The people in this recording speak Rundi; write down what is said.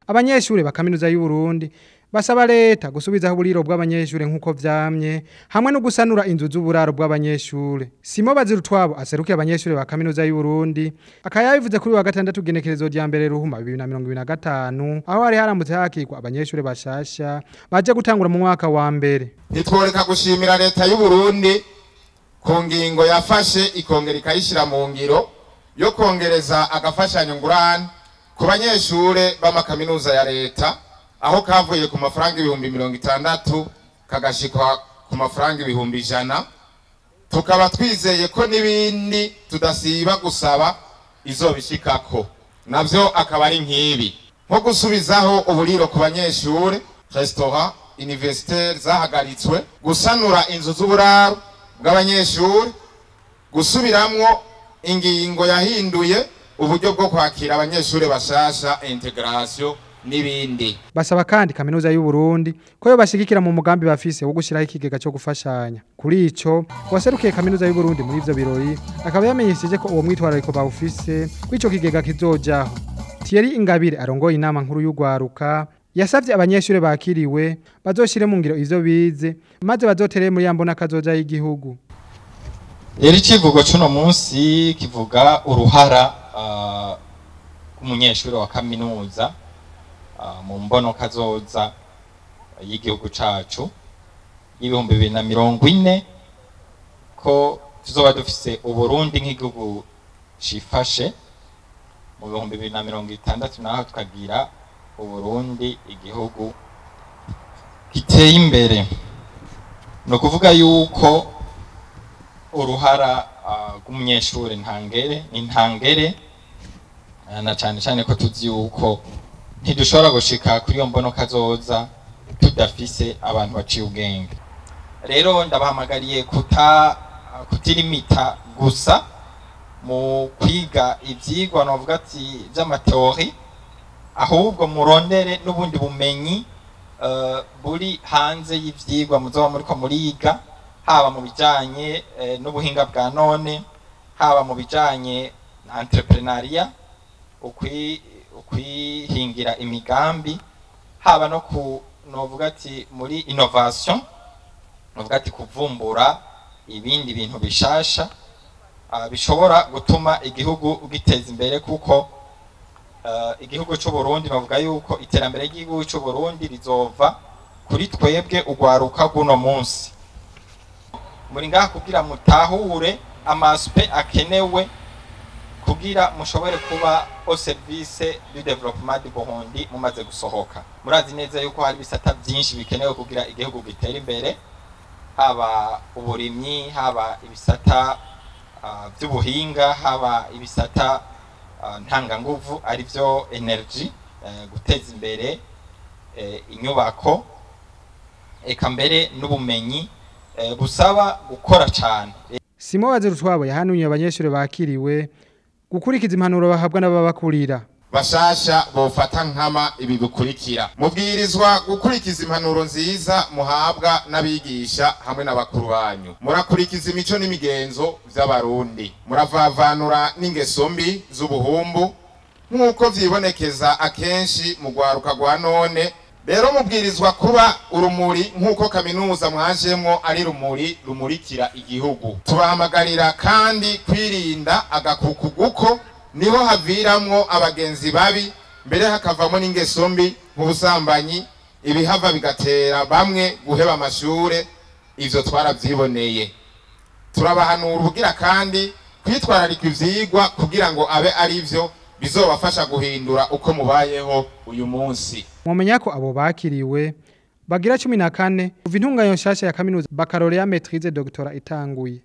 Abanyeshure ba kaminuza y'u Burundi basaba leta gusubizaho uburiro bw'abanyeshure nkuko vyamye hamwe no gusanura inzu z'uburaro bw'abanyeshure. Simo Bazirutwabo aserukiye abanyeshure ba kaminuza y'u Burundi akayabivuze kuri wa gatandatu genekerezo rya mbere ruhuma 2025 aho hari haramutse hakikwa abanyeshure bashasha baje gutangura mu mwaka wa mbere. Nitworeka gushimira leta y'u Burundi ku ngingo yafashe ikongera ikayishira mu ngiro yo kongereza agafashanyo ngurane ku banyeshure b'amakaminuza ya leta, aho kavuye ku mafaranga 60,000 kagashikwa ku mafaranga 100,000. Tukaba twizeye ko n'ibindi tudasiba gusaba izobishikako, navyo akaba ari nk'ibi: nko gusubizaho uburiro ku banyeshure, restaurant universitaire zahagaritswe, gusanura inzu z'uburaro bw'abanyeshure, gusubiramwo ingingo yahinduye uburyo bwo kwakira abanyeshure bashasha integration n'ibindi. Basaba kandi kaminuza y'u Burundi ko yo bashigikira mu mugambi bafise wo gushiraho ikigega cyo gufashanya. Kuri ico waserukiye kaminuza y'u Burundi muri ivyo birori akaba yamenyesheje ko uwo mwitwarariko bawufise ko ico kigega kizojaho. Thierry Ingabire arongoye inama nkuru y'ugwaruka yasavye abanyeshure bakiriwe bazoshire mu ngiro ivyo bize maze bazotere muri yambona kazoja y'igihugu. Rero icivugo cuno munsi kivuga uruhara rw'umunyeshure wa kaminuza mu mbono kazoza y'igihugu cacu y'2040, ko tuzoba dufise Uburundi nk'igihugu cifashe mu 2060, naho tukagira Uburundi igihugu giteye imbere. No kuvuga yuko uruhara rw'umunyeshure ntangere ni ntangere, na cane cane ko tuzi yuko ntidushobora gushika kuri iyo mbono kazoza tudafise abantu baciye ubwenge. Rero ndabahamagariye kutirimita gusa mu kwiga ivyigwa novuga ati vy'amateori, ahubwo murondere n'ubundi bumenyi buri hanze y'ivyigwa muzoba muriko muriga, haba mu bijanye n'ubuhinga bwa none, haba mu bijanye na entrepreneuria, ukwihingira imigambi, haba no ku novuga ati muri innovation, novuga ati kuvumbura ibindi bintu bishasha bishobora gutuma igihugu giteza imbere, kuko igihugu c'u Burundi novuga yuko iterambere ry'igihugu c'u Burundi rizova kuri twebwe ugwaruka guno munsi. Muri ngaha kugira mutahure amaspe akenewe kugira mushobore kuba au service du développement du Burundi mumaze gusohoka. Murazi neza yuko hari bisata byinshi bikenewe kugira igihugu gitere imbere, haba uburimyi, haba ibisata by'ubuhinga, haba ibisata ntanganguvu arivyo energy, guteza imbere inyubako, eka mbere n'ubumenyi busaba gukora cyane. Simo Bazirutwabo yahanuye abanyeshure bakiriwe gukurikiza impanuro bahabwa n'ababakurira. Bashasha bofata nkama ibi bikurikira: mubwirizwa gukurikiza impanuro nziza muhabwa n'abigisha hamwe n'abakuru banyu, murakurikiza imico n'imigenzo vy'abarundi, muravavanura n'ingeso mbi z'ubuhumbu nk'uko vyibonekeza akenshi mu rwaruka rwa none. Rero mubwirizwa kuba urumuri nk'uko kaminuza mwajemwo ari rumuri rumurikira igihugu. Tubahamagarira kandi kwirinda agakukuguko, niho haviramwo abagenzi babi, mbere hakavamo n'ingeso mbi nk'ubusambanyi, ibihava bigatera bamwe guheba amashure. Ivyo twaravyiboneye. Turabahanura ubugira kandi kwitwararika ivyigwa kugira ngo abe arivyo bizobafasha guhindura uko mubayeho uyu munsi. Mwomenya ko abo bakiriwe bagira 14 kuva intunganyo nshasha ya kaminuza baccalauréat maîtrise doctorat itanguye.